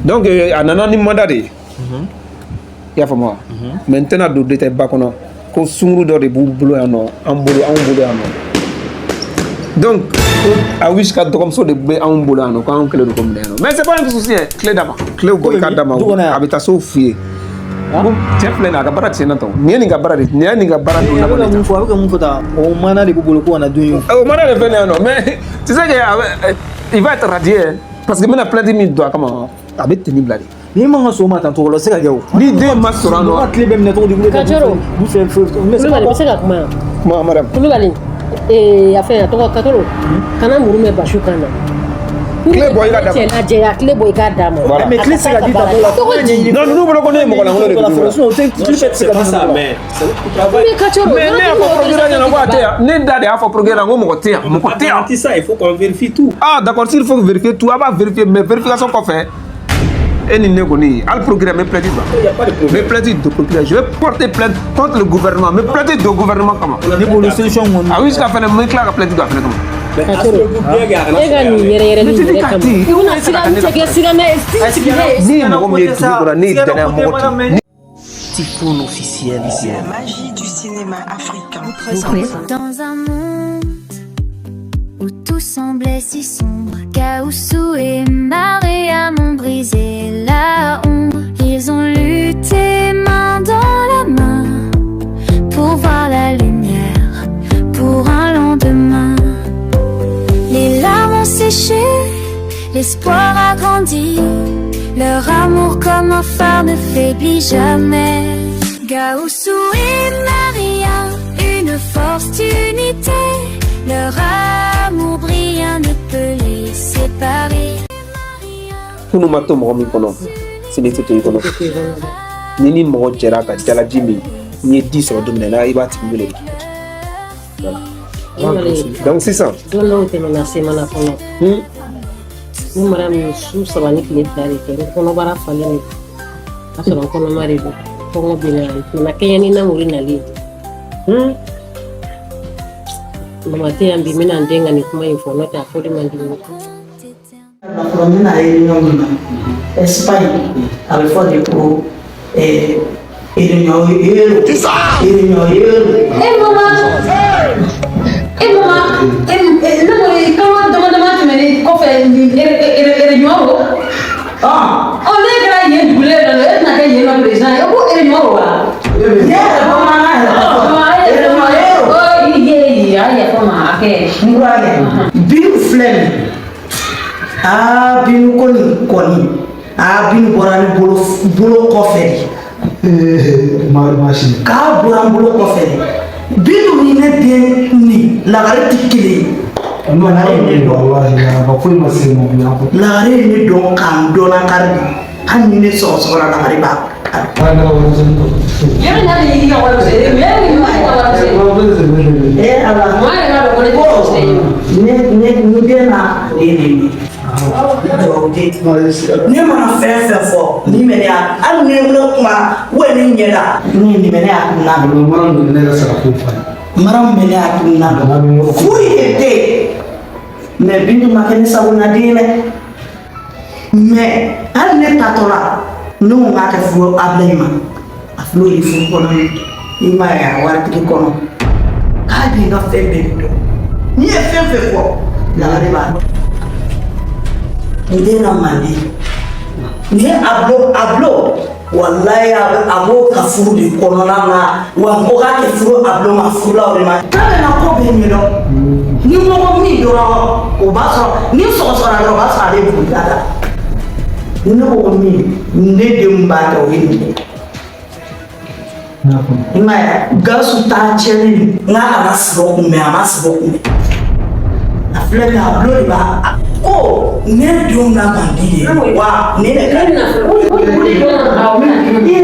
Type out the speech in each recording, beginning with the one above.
Donc a nana ni mandat de ye, i y'a faamu wa? Mais n tɛna don détail ba kɔnɔ ko sunkuru dɔ de b'u bolo yan nɔ, an bolo, anw bolo yan nɔ. Donc ko Awish ka dɔgɔmuso de bɛ anw bolo yan nɔ, ko anw kɛlen don ko minɛ yan nɔ. Mais c'est pas un souci hein. Clé d'a ma, clé bɔ i k'a d'a ma. Du kɔnɔ yan. A bɛ taa so f'i ye ko cɛ filɛ nin ye, a ka baara tiɲɛna tɔ nin ye, nin ka baara de nin ye, nin ka baara don. A bɛ ka mun fɔ, a bɛ ka mun fɔ tan, o mana de b'u bolo ko kana dun yen. O mana de fɛn yan nɔ, mais tu sais que a bɛ, il va être radié hein, parce que n bɛna plainte min don a kama, a bɛ tenue bila de. N'i man ka so ma tan cogo la, o tɛ se ka kɛ o. Ni den ma sɔrɔ a nɔ. Ka tile bɛɛ minɛ cogo di? Kacoro. Du fɛ fɛ. Kulubali bɛ se ka kuma yan? Kuma, madame. Kulubali, a fɛn, a tɔgɔ Katoro, kana muru mɛn basiw kan na. Tile bɔ i ka d'a ma. Cɛ lajɛya, tile bɔ i k'a d'a ma. Voilà. Mais tile tɛ se ka di ta la. Cogo di? Non, ninnu bolo ko ne ye mɔgɔ lankolon de ye dugu kɔnɔ. Sinon o tɛ tile bɛɛ tɛ se ka C'est pas di. ça, mais c'est notre travail. Mais Kacoro, Mais ne y'a fɔ procureur ɲɛna ko a tɛ yan. Ne da de y'a fɔ procureur ko mɔgɔ tɛ yan, mɔgɔ tɛ yan. Garantir ça, il faut qu'on vérifie tout. Ah d'accord, s'il faut vérifier tout, a b'a vérifier, mais vérification kɔfɛ, e ni ne kɔni, hali procureur n bɛ plainte don. Il n'y a pas de N bɛ problème. plainte don procureur, je vais porter plainte contre le gouvernement, n bɛ plainte don gouvernement kama. Ne bolo solution kɔni. A jusqu'à fɛnɛ, n bɛ tila ka plainte don a fɛnɛ kama. Mais Kacoro, assurez-vous bien qu'il y a e ka nin yɛrɛ yɛrɛli Mais tu dis yɛrɛ k'a kama ti, i bɛna siga n cɛ kɛ siga mɛ sigilen. Ni ye mɔgɔ min ye dugu kɔnɔ, ne ye danaya mɔgɔ tɛ. Typhoon officiel. La magie du cinéma africain. Dans un monde où tout semblait si sombre, Gaoussou et Mariam ont brisé la ombre. Ils ont lutté main dans la main pour voir la lumière, pour un lendemain. Les larmes ont séché, l'espoir a grandi. Leur amour comme un phare ne faiblit jamais. Gaoussou et Maria, une force d'unité. Leur amour brillant ne peut les séparer. Kunu ma to mɔgɔ min kɔnɔ, sini tɛ to i kɔnɔ. Ni mɔgɔ jɛra ka jalaji min, n'i ye di sɔrɔ don min na, i b'a tigi wele. Voilà. Donc sisan Don dɔw tɛmɛna semana kɔnɔ, ni mara min su 3 ni tile 2 de kɛ, n kɔnɔbara falen de, a sɔrɔ n kɔnɔma de don, kɔngɔ bɛ na, nana kɛɲɛ ni namuri nali ye. Mama tɛ yan bi, n bɛna n den ka nin kuma in fɔ, n'o tɛ a fɔli man di n ye. Fɔlɔ, n bɛna réunion min na Espagne, a bɛ fɔ de ko réunion yero, réunion yero. E mama, e mama, e ne ko kalo dama dama tɛmɛnen kɔfɛ, nin réunion o. Ah. Ɔ, ne kɛra yen dugulen dɔ la, e tɛna kɛ yen nɔ président ye, ko réunion o wa? Ne yɛrɛ bamanankan yɛrɛ fɔ réunion yero. I ye a yafa ma a kɛ. N burankɛ, Binu filɛ nin, aa, Binu ko nin kɔni, aa, Binu bɔra ne bolo bolo kɔfɛ de. Maasi. K'a bɔra n bolo kɔfɛ de. Binu ni ne den ni lagare tɛ kelen ye. Lagare ye ne dɔn. Wallahi, a foyi ma se ma bi an. Lagare ye ne dɔn k'an dɔnna kari de. Hali ni ne sɔgɔsɔgɔra, lagare b'a. Yɔrɔ n'a bɛ yiri ka wari sɔrɔ, yɔrɔ ni ma ka wari sɔrɔ. Eh Ala. Maa yɛrɛ b'a dɔn ko ne tɛ sɔrɔ ye. Ne ni den na o ye nin ye. Duwawu. Ne mana fɛn fɛn fɔ ni mɛ ne y'a, hali ni ne kuma wa ne ɲɛ la ni nin bɛ ne hakilina dɔn. Mara ninnu, ne ka sara ko fa. Mara min bɛ ne hakilina dɔn, foyi de tɛ yen. Mais Bintu ma kɛ ne sagonaden ye dɛ. Mais hali ne tatɔ la, ne ko n k'a kɛ furu Abilayi ma, a filɛ o ye furu kɔnɔ, i m'a ye a waritigi kɔnɔ k'a b'i ka fɛn bɛɛ de dɔn. N'i ye fɛn fɛn fɔ, lagare b'a dɔn. N den na manden ni ye a bulo, walayi, a b'o ka furu de kɔnɔna na wa. N ko k'a kɛ furu a bulo ma, furula o de ma k'a bɛna ko bɛɛ ɲɛdɔn. Ni mɔgɔ min dɔrɔn, o b'a sɔrɔ ni sɔgɔsɔgɔra dɔrɔn, o b'a sɔrɔ ale bolila la. Ni ne ko min, ne denw b'a kɛ, o ye nin ye. I m'a ye, Gawusu ta tiɲɛnen, n k'a kana sibɔ kunbɛn, a ma sibɔ kunbɛn. A filɛ nin ye, a bulo de b'a ko ne denw na man di de ye wa ne de ka di. I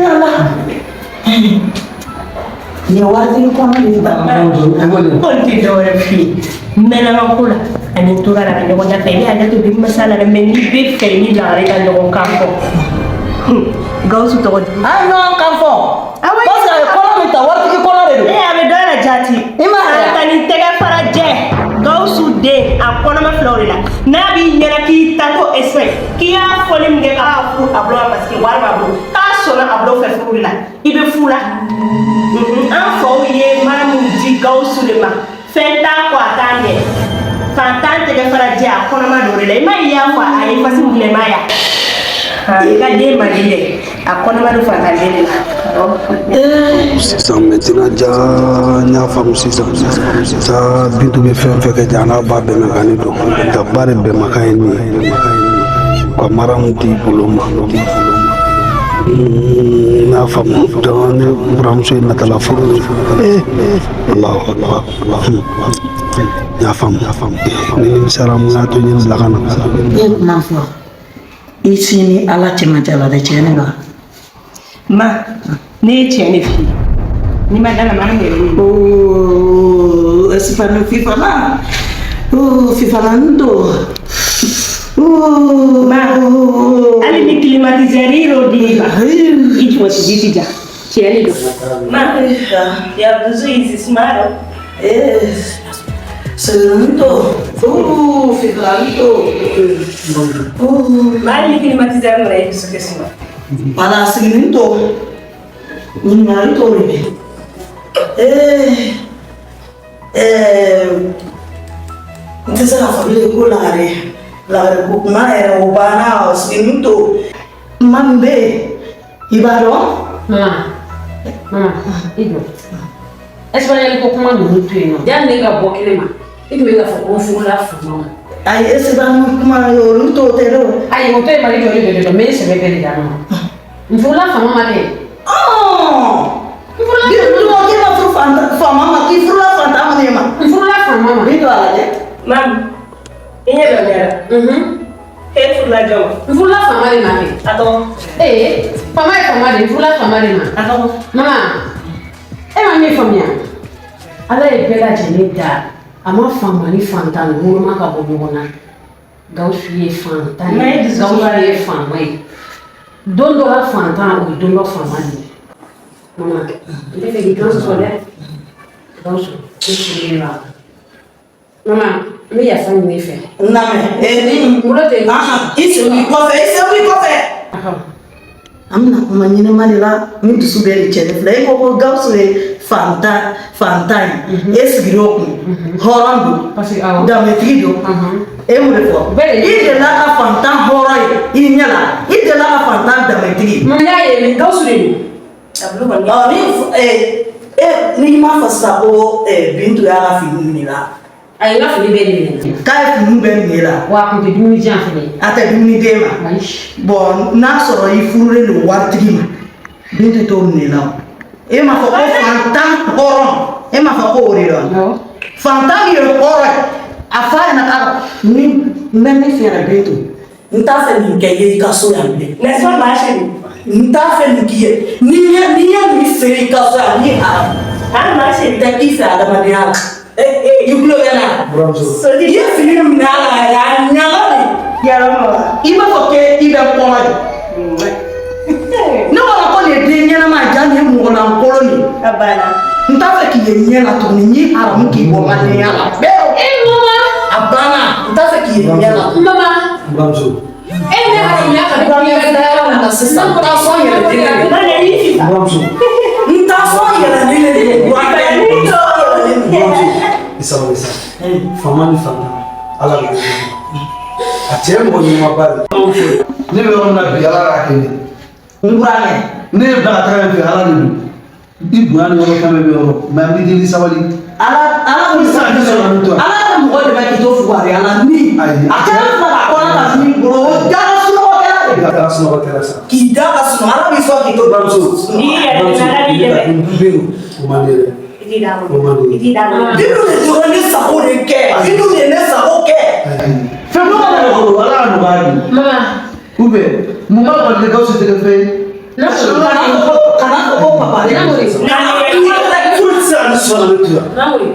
ala, nin ye waritigi kɔnɔ de ye ba. Kɔni tɛ dɔwɛrɛ f'i ye, n mɛnna n ka ko la ani n tora la ka ɲɔgɔn dafa. I bɛ hakɛ to bi masala la dɛ, mais n'i bɛ fɛ ni lagare ka ɲɔgɔn kan fɔ, Gawusu tɔgɔ jugu. An ɲɔgɔn kan fɔ parce que a ye kɔnɔ min ta, waritigi kɔnɔ de don. Ee, a bɛ dɔn la jaati. I m'a ye. A ka nin tɛgɛ fara jɛ, Gawusu den a kɔnɔma filɛ o de la, n'a b'i ɲɛna k'i ta ko Espagne, k'i y'a fɔli min kɛ k'a furu. furu Abulo ma parce que wari b'a bolo, k'a sɔnna Abulo fɛ furu de la, i bɛ fu la. An faw ye Mariam di Gawusu de ma, fɛn t'a kɔ a t'a ɲɛ. Fantan tɛgɛ fara jɛ a kɔnɔma don de la. I m'a ye, i y'a fɔ a ye fasi minɛ ma ya. I ka den man di dɛ, a kɔnɔma don fantan den de la. Sisan maintenant, ja n y'a faamu sisan sa. Bintu bɛ fɛn fɛn kɛ, ja n'a ba bɛnmakan de don. Nka ba de bɛnmakan ye nin ye ka Maramu di bolo ma. N y'a faamu. Donc ne buramuso ye natala furu ye. Allahu akbar, n y'a faamu. Ni nimisara, mun y'a to n ye n bila ka na? E kuma fɔ i si ni Ala cɛmancɛ la dɛ, tiɲɛ de la. Ma, ne ye tiɲɛ de f'i ye, n'i ma da la, Mariam yɛrɛ ɲini. Oh, sifana fifana. Oh, fifana ndo. Oh. Ma, hali ni climatiseur y'o di ma, i jɔsi ji ti ja, tiɲɛ de don. Ma, ya dusu y'i suma. Eh, Sendo. Oh, fifana ndo. Oh. Ma, hali ni climatiseur nana, i dusu tɛ suma. Wala siginin to. Ɲininkali tɔw de bɛ. Eh, eh, n tɛ se k'a fɔ bilen ko lagare. Lagare ko kuma yɛrɛ o banna, siginin to. Kuma min bɛ yen, i b'a dɔn? Mama, mama, i jɔ. Espagnol ko kuma ninnu to yen nɔ. Yanni ne ka bɔ kɛnɛ ma, i tun bɛ k'a fɔ ko n furula faama ma. Ayi, Espagne kuma olu t'o tɛ dɛ o. Ayi, o to yen, Mali jɔ, jɔ, jɔ, n bɛ n sɛbɛ bɛɛ de d'a ma. N furula faama ma kɛ. N furula faama ma. K'i ma furu faama ma, k'i furula fantan ma ne ma. N furula faama ma. Bintu a lajɛ. Mamu, i ɲɛ bɛ ne la. E furula jɔn ma? N furula faama de ma kɛ. A tɔgɔ? Ee, faama ye faama de ye, n furula faama de ma. A tɔgɔ? Mama, e ma min faamuya, Ala ye bɛɛ lajɛlen da, a ma faama ni fantan woloma ka bɔ ɲɔgɔn na. Gawusu ye fantan Ma, e ye, dusu Gawusu sumara. ye faama ye. Don dɔ la fantan, o ye don dɔ faama de ye. Mama, n tɛ fɛ k'i kan sɔsɔ dɛ. Gawusu, ne furulen b'a la. Mama, n bɛ yafa ɲini i fɛ. N lamɛn. Ee, ni Bolo tɛ. Ahan, i sen b'i kɔfɛ, i sen b'i kɔfɛ. An bɛna kuma ɲɛnɛma de la ni dusu bɛɛ de cɛ ne filɛ. E ko ko Gawusu ye fantan fantan ye, e sigir'o kun, hɔrɔn don, Parce que awɔ. danbetigi don. E mun de fɔ? Bɛɛ de I delila ka fantan hɔrɔn ye i ɲɛ la, i delila ka fantan danbetigi. Mama, n y'a ye, Gawusu de don. A bolo kɔni. Ɔ ni e n'i m'a fɔ sisan ko Bintu y'a ka fini minɛ i la. A ye n ka fini bɛɛ de minɛ. K'a ye fini bɛɛ minɛ i la. Wa a kun tɛ dumuni di yan fɛnɛ. A tɛ dumuni d'e ma. Ayi. Bon, n'a sɔrɔ i furulen don waritigi ma, Bintu t'o minɛ i la o. E m'a fɔ ko fantan hɔrɔn, e m'a fɔ ko o de don. Awɔ. Fantan min ye hɔrɔn ye, a f'a ɲɛna k'a ni n bɛ min f'i ɲɛna Bintu, n t'a fɛ nin kɛ i ye i ka so yan bilen. N'est-ce pas ma chérie? N t'a fɛ nin k'i ye. N'i ye nin feere i ka so yan, ni haramu. Hein, ma chérie? Tɛ k'i fɛ adamadenya la. I tulo bɛ n na. Buramuso. I ye fini min minɛ a la yɛrɛ, a ɲaga de. Yàrá ma. I b'a fɔ k'e i bɛ kɔnɔ de. Ne ko ko nin ye den ɲɛnama ye, ja nin ye mɔgɔlankolon de ye. A banna. N t'a fɛ k'i ye ɲɛ la tuguni, n y'i haramu k'i bɔ n ka denya la pewu. E mama. A banna, n t'a fɛ k'i ye ɲɛ la. Mama. Buramuso. E ne ka faamuya ka ne kuɲɛ dayɔrɔ la sisan, n t'a sɔn yɛrɛ den Ma, ne y'i fifa. Buramuso. N t'a sɔn yɛlɛlen de don. Wa n t'a sɔn yɛlɛlen de don. Buramuso. I sabali sa. Faama ni fantan, Ala de b'o dɔn. A cɛ ye mɔgɔ ɲumanba de ye. Ne bɛ yɔrɔ min na bi, Ala y'a kɛ ne. N burankɛ. Ne ye bila ka taga yen fɛ, Ala de don. I bonya ni yɔrɔ fɛn bɛɛ bɛ yɔrɔ. Mais n b'i deli, sabali. Ala I tɛ se ka ne sɔrɔ ka ne to yan. Ala ka mɔgɔ dɛmɛ k'i to fugariya la ni Ayi. a kɛra fila ka kɔnɔ ka min bolo, o da ka sunɔgɔ kɛra de. I ka sunɔgɔ kɛra sa. K'i da ka sunɔgɔ, Ala b'i sɔn k'i to. Buramuso. N'i yɛrɛ dɛmɛ, Ala b'i dɛmɛ. Nin bɛ yen, o man di dɛ. I t'i d'a O bolo. man di. I t'i d'a bolo. Bintu de tora ne sago de kɛ, Bintu de ye ne sago kɛ. Ayi. Fɛn bɛɛ b'a la, Ala ka nɔgɔya di. Mama. Ou bien mun b'a kɔni Gawusu tɛ kɛ fɛn ye? N'a sɔrɔ Kana fɔ ko papa de. Namori. Foyi tɛ se ka ne sɔn ka ne to yan. Namori.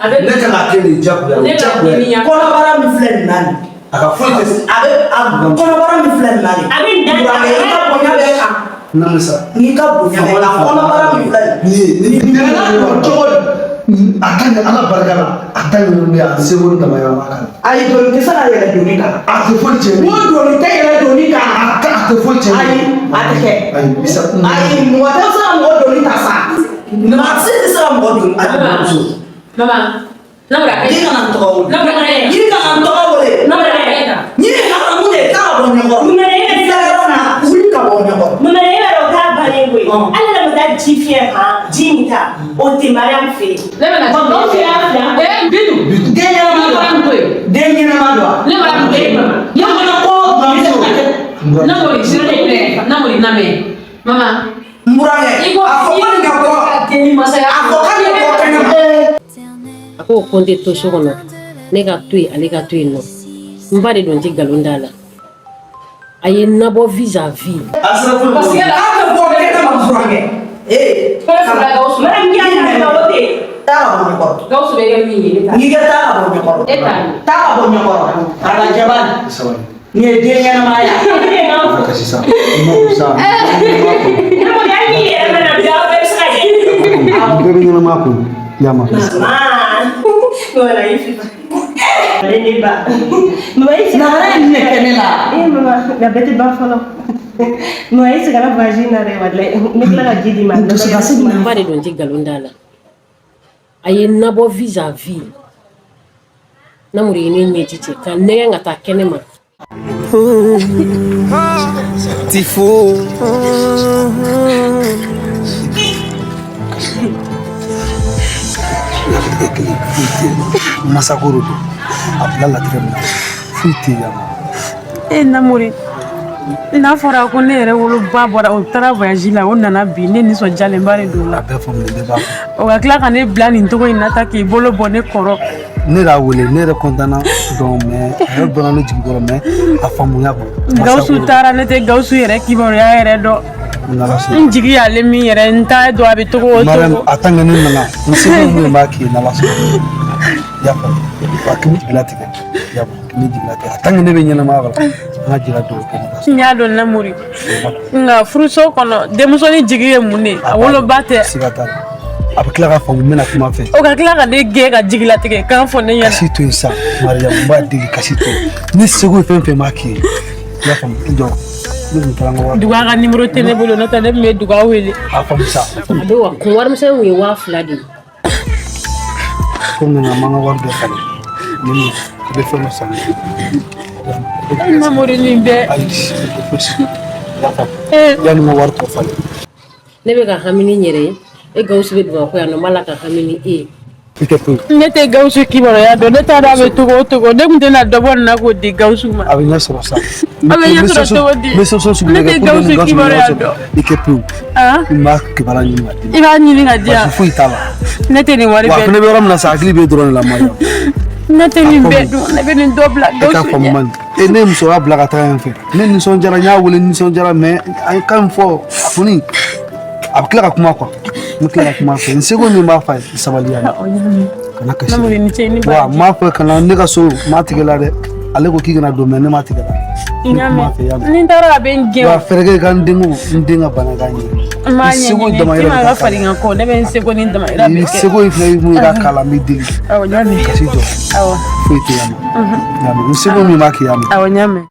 A bɛ Ne kan ka kɛ nin jagoya o Ne b'a jagoya ɲini ye. yan. Kɔnɔbara min filɛ nin na nin. A ka foyi tɛ se. A bɛ a kɔnɔbara min filɛ nin na nin. A bɛ nin da. Burankɛ, i ka bonya bɛ kan. Namisa. N'i ka bonya bɛ kan, kɔnɔbara min filɛ nin. Nin ye nin Nin nana don cogo di? A ta ɲɛ Ala barika la, a ta ɲɛ bɛ a seko ni damayira b'a kan. Ayi, doni tɛ se ka yɛlɛ doni kan. A tɛ foyi tiɲɛ. N ko doni tɛ yɛlɛ doni kan. A tɛ foyi tiɲɛ. Ayi, a tɛ kɛ. Ayi, bisa. Ayi, mɔgɔ tɛ se ka mɔgɔ doni ta sa. Maa si tɛ se ka mɔgɔ doni. Ayi, muso. Mama, Yiri kana n tɔgɔ wele. Yiri kana n tɔgɔ wele. Yiri ye haramu de ye, taa ka bɔ ɲɛkɔrɔ. I filɛ yɔrɔ min na, wuli ka bɔ ɲɛkɔrɔ. Mama, e b'a dɔn k'a bannen koyi. Hali n'a ma taa ji fiɲɛ han, ji min ta, o tɛ Mariam fɛ yen. Ne bɛna Bon, Gawusu y'a bila. Eh, Bintu. Den ɲɛnama don wa? Den ɲɛnama don wa? Ne b'a to yen, mama. Ne fana ko Bamuso. Namori, s'il te plaît. Namori, namɛ. Mama. N burankɛ, a fɔ ko nin ka bɔ. A fɔ k'a ka bɔ kɛnɛ ma. A ko ko n tɛ to so kɔnɔ, ne ka to yen, ale ka to yen nɔ. N ba de don, n tɛ nkalon da la. A ye n nabɔ vis à vis. Parce que a bɛ bɔ kɛnɛ ma, burankɛ. Ee. Mariam y'a ta o tɛ. Taa ka bɔ ɲɛkɔrɔ. Gawusu bɛ kɛ min ye, ne t'a. N'i ka taa ka bɔ ɲɛkɔrɔ. E t'a. Taa ka bɔ ɲɛkɔrɔ. Arabajɛba nin. Sabali. Nin ye den ɲɛnama ye. A kasi sa. I ma ko sa. Namori, hali n'i yɛrɛ mana bila, aw bɛɛ bɛ se ka jɛ. Bɛɛ bɛ ɲɛnamaya kun. Yama. Mama. Voilà, il fait. Ale ne ba. Mama, i Nagara ye nin de kɛ ne la. Eh mama, nka bɛɛ tɛ ban fɔlɔ. Mama, i seginna voyage in na dɛ, walayi. Ne tila ka ji d'i ma. Dusukasi bɛ na. N ba de don, n tɛ nkalon da la. A ye n nabɔ vis à vis. Namori ye ne ɲɛji cɛ ka n nɛgɛn ka taa kɛnɛ ma. Tifo. Latigɛ kelen foyi tɛ yen. Masako de don. A bila latigɛ min na, foyi tɛ yen. E Namori, n'a fɔra ko ne yɛrɛ woloba bɔra, o taara voyage la, o nana bi, ne nisɔndiyalenba de don la. A bɛɛ faamuya, bɛɛ b'a fɔ. O ka tila ka ne bila nin cogo in na ta k'i bolo bɔ ne kɔrɔ. Ne y'a wele, ne yɛrɛ kɔntanna donc, mais a yɛrɛ dɔnna ne jigi kɔrɔ, mais a faamuya quoi. Gawusu taara, ne tɛ Gawusu yɛrɛ kibaruya yɛrɛ dɔn. N'Ala sɔnna. N jigi y'ale min yɛrɛ, n t'a dɔn a bɛ cogo o Mariam, cogo. a tant que ne nana, n seko mun b'a k'i ye, n'Ala sɔnna. I y'a faamu? Wa k'i jigilatigɛ. I y'a faamu? K'i jigilatigɛ. A tant que ne bɛ ɲɛnamaya la, an ka jɛ ka dugawu kɛ ɲɔgɔn N y'a dɔn Namori, nka furuso kɔnɔ, denmusonin jigi ye mun de ye? A woloba tɛ. Siga t'a la. A bɛ tila k'a faamu, n bɛna kuma fɛ. O ka tila ka ne gɛn ka jigilatigɛ kan fɔ ne ɲɛna. Kasi to yen sa, Mariam, n b'a deli, kasi to yen. Ne seko ye fɛn fɛn b'a k'i ye. I y'a faamu? I jɔ. Ne tun taara n ka wari. Duga ka nimoro tɛ ne bolo, n'o tɛ ne tun bɛ Duga wele. A faamu sa. A don, wa kun warimisɛn kun ye 2000 de ye. Komi nana, n m'an ka wari bɛɛ falen. Ni i bɛ fɛn dɔ san. E Namori, nin bɛɛ. Ayi, i tɛ fosi. I y'a faamu? Yanni n ka wari tɔ falen. Ne bɛ ka hami ni n yɛrɛ ye. E Gawusu bɛ Bamakɔ yan nɔ, n b'a la ka hami ni e ye. I tɛ foyi. Ne tɛ Gawusu kibaruya dɔn, ne t'a dɔn a bɛ cogo o cogo. Ne tun tɛna dɔ bɔ nin na k'o di Gawusu ma. A bɛ ɲɛ sɔrɔ sa. A bɛ ɲɛ sɔrɔ cogo di? N bɛ solution sugu Ne bɛɛ tɛ kɛ pour que Gawusu Gawusu bɛ ɲɛ kibaruya sɔrɔ. dɔn. I kɛ pewu. Ah? N b'a kibaruya ɲini ka d'i ma. I b'a ɲini ka di yan. Basi foyi t'a la. Ne tɛ nin wari Wa a bɛɛ fana bɛ yɔrɔ min na sa, hakili bɛ dɔrɔn de la, Mariam. Ne tɛ nin bɛɛ dun, ne bɛ nin dɔ bila E k'a Gawusu faamu ɲɛ. man di. E ne ye musoya bila ka taga yan fɛ. Ne nisɔndiyara, n y'a wele, n nisɔndiyara, mais a ye kan min fɔ, a kɔni a bɛ tila ka kuma quoi. N bɛ tila ka kuma a fɛ. N seko min b'a f'a ye, i sabali yan. Kana kasi. Namori, ni ce ni Wa baraji. n m'a fɔ kana ne ka so, n m'a tigɛ la dɛ. Ale ko k'i kana don, mais ne m'a tigɛ la. N y'a Ne kuma fɛ, y'a mɛn. mɛn. Ni n taara, a bɛ n gɛn Wa o. fɛɛrɛ kɛ ka n den ko n den ka bana k'a ɲɛ. N b'a I seko ɲɛɲini damayira Tima de ka ka fari k'a la. n kɔ, ne bɛ n seko ni damayira I bɛɛ kɛ. seko ye fɛn ye mun ye k'a k'a la, n b'i deli. Awɔ, n y'a mɛn. Kasi jɔ. Awɔ. Foyi tɛ yan nɔ. Y'a mɛn? N seko min b'a kɛ, y'a mɛn. Awɔ, n y'a mɛn.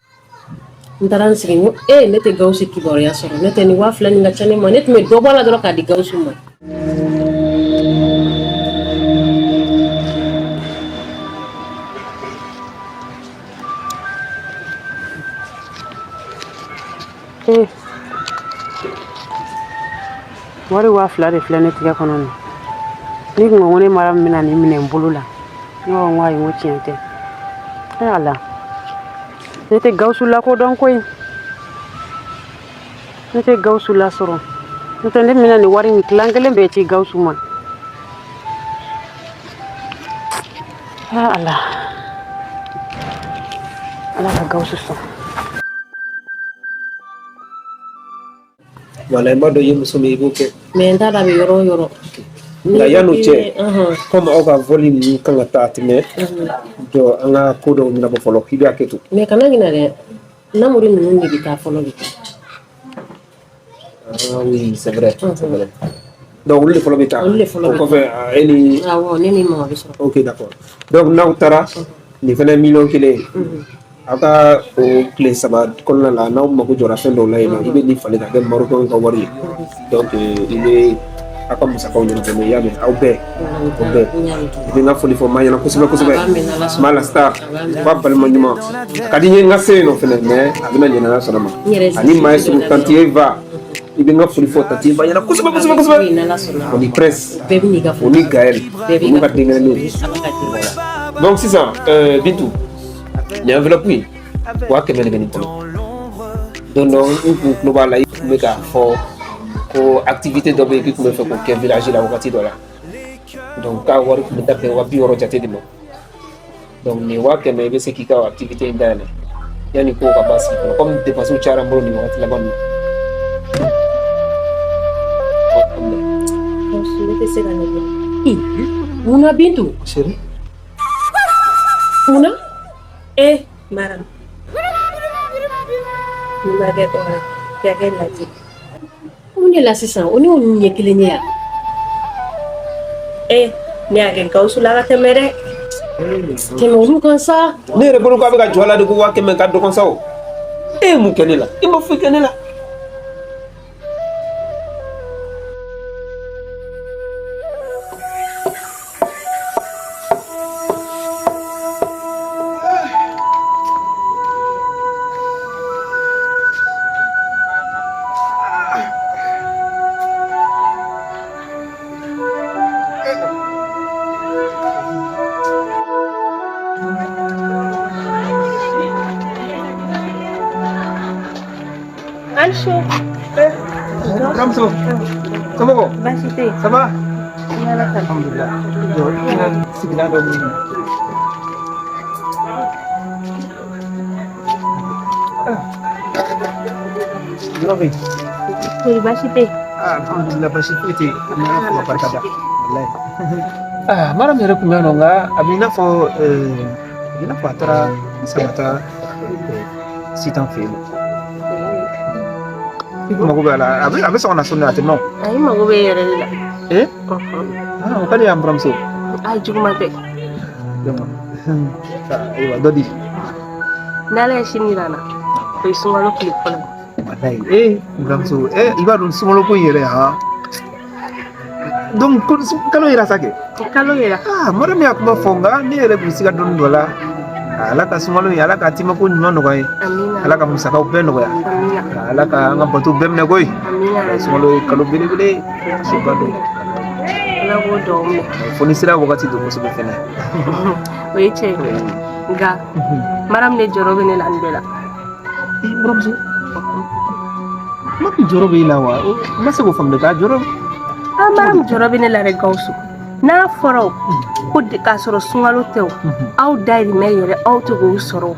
N taara n sigi, n ko e ne tɛ Gawusu kibaruya sɔrɔ, ne tɛ nin 2000 nin ka ca ne ma, ne tun bɛ dɔ bɔ a la dɔrɔn k'a di Gawusu ma. Ee, wari 2000 de filɛ ne tigɛ kɔnɔ nin. Ni kun ko ko ne mara min bɛna nin minɛ n bolo la, ne b'a fɔ n ko ayi, n ko tiɲɛ tɛ. E Ala, ne tɛ Gawusu lakodɔn koyi. Ne tɛ Gawusu lasɔrɔ, n'o tɛ ne bɛna nin wari in tilan kelen bɛɛ ci Gawusu ma. Ya Ala, Ala ka Gawusu sɔn. Wala, i b'a dɔn i ye muso min ye, i b'o kɛ. Mais n t'a dɔn a bɛ yɔrɔ o yɔrɔ. Nka yan'o cɛ, komi aw ka vol ninnu kan ka taa tɛmɛ jɔ, an ka ko dɔw ɲɛnabɔ fɔlɔ, k'i bɛ hakɛ to. Mais kana ɲinɛ dɛ, Namori ninnu de bɛ taa fɔlɔ bi. Ah oui, c'est vrai, c'est vrai. Donc olu de fɔlɔ bɛ taa. Olu de fɔlɔ O bɛ. kɔfɛ, e ni. Awɔ, ne ni mama bɛ sɔrɔ. Ok, d'accord. Donc n'aw taara, nin fana ye miliyɔn 1 ye. Aw ka o tile 3 kɔnɔna la, n'aw mako jɔra fɛn dɔw la yen nɔ, i bɛ nin falen ka kɛ Marocain ka wari ye. Donc i bɛ aw ka musakaw ɲɛnabɔ n'o ye, i y'a mɛn? Aw bɛɛ, o bɛɛ. I bɛ n ka foli fɔ maa ɲɛna kosɛbɛ kosɛbɛ. Maa la star, ba balima ɲuman. A ka di n ye n ka se yen nɔ fɛnɛ, mais a bɛna ɲinɛ, Ala sɔnna ma. Ani maa ye sugu tantie Eva, i bɛ n ka foli fɔ tantie Eva ɲɛna kosɛbɛ kosɛbɛ kosɛbɛ. O ni Prince, o ni Gaël, olu ka denkɛrɛninw. Donc sisan, Bintu, nin enveloppe in, 100 000 de bɛ nin kɔnɔ. Don dɔ n kun tulo b'a la, i tun bɛ k'a fɔ ko activité dɔ bɛ yen k'i tun bɛ fɛ k'o kɛ village la wagati dɔ la. Donc k'a wari tun bɛ taa bɛn 60 000 jate de ma. Donc nin 100 000, i bɛ se k'i ka activité in dayɛlɛ yanni kow ka ban sigi kɔnɔ, comme dépenses cayara n bolo nin wagati laban ninnu. Ne tɛ se ka nin kɛ. Munna, Bintu? Chérie. Munna? Eh, Maram. Ni ma kɛ dɔwɛrɛ ye, k'a kɛ lajɛ. Mun de la sisan? O ni o ɲɛ kelen ye yan? Eh, ne y'a kɛ Gawusu la ka tɛmɛ dɛ. Tɛmɛ olu kan sa. Ne yɛrɛ bolo k'a bɛ ka jɔ a la de ko 100 000 ka dɔgɔn sa o. E ye mun kɛ ne la? I ma foyi kɛ ne la. Anso. Buramuso, somɔgɔw? Baasi tɛ yen. Ça va? Ala ka. Alhamdulillah. Jɔ, n ka sigilan dɔ ɲini. Yɔrɔ bɛ yen. Oui, baasi tɛ yen. Ah, alhamdulillah, baasi foyi tɛ yen. An bɛ Ala fo ka barika da. Walayi. Ah, Mariam yɛrɛ tun bɛ yan nɔ, nka a bɛ i n'a fɔ a bɛ i n'a fɔ a taara sisan ka taa Sitan fɛ yen nɔ. I mago bɛ a la, a bɛ sɔn ka na so a tɛ mɛn o. Ayi, mago bɛ e yɛrɛ de la. Eh? Ah, o ka di yan, buramuso. Ayi, juguman tɛ. Ayiwa, dɔ di. N'Ala ye sini yira n na, o ye sunkalo tile fɔlɔ ye. Walayi, eh, buramuso, eh, i b'a dɔn sunkalo ko in yɛrɛ han. Donc ko kalo yera sa kɛ. Kalo yera. Ah, Mariam y'a kuma fɔ, nka ne yɛrɛ kun siga dɔɔni don a la. Ala ka sunkalo in, Ala ka timako ɲuman nɔgɔya ye. Amina. Ala ka musakaw bɛɛ nɔgɔya. Amina. Ala ka an ka bato bɛɛ minɛ koyi. Amina. Sunkalo ye kalo belebele ye. Ba don. Ala k'o duwawu minɛ. Fo ni sira wagati don kosɛbɛ fɛnɛ. O ye tiɲɛ ye. Nka Mariam de jɔrɔ bɛ ne la nin bɛɛ la. Eh, buramuso, Mariam jɔrɔ bɛ e la wa? N ma se k'o faamu dɛ, k'a jɔrɔ. Ah, Mariam jɔrɔ bɛ ne la dɛ, Gawusu. N'a fɔra o ko k'a sɔrɔ sunkalo tɛ o, aw dayirimɛ yɛrɛ aw tɛ k'o sɔrɔ o.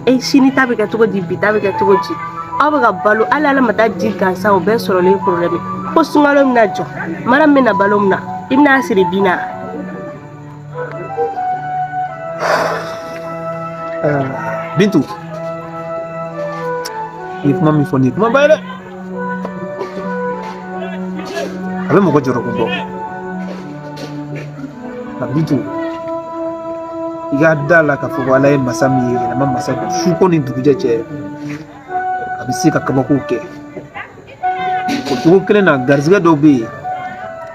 E sini ta bɛ kɛ cogo di, bi ta bɛ kɛ cogo di? Aw bɛ ka balo hali Ala ma taa ji gansan, o bɛɛ sɔrɔlen problème ye. Ko sunkalo bɛna jɔ, Mariam bɛna balo min na, i bɛna siri bin na. Bintu, i ye kuma min fɔ nin ye kumaba ye dɛ. A bɛ mɔgɔ jɔrɔ ko bɔ. Nka Bintu, i ka da la k'a fɔ ko Ala ye masa min ye, yɛlɛma masa don, su ko ni dugujɛ cɛ, a bɛ se ka kabakow kɛ. O cogo kelen na, garizigɛ dɔw bɛ yen,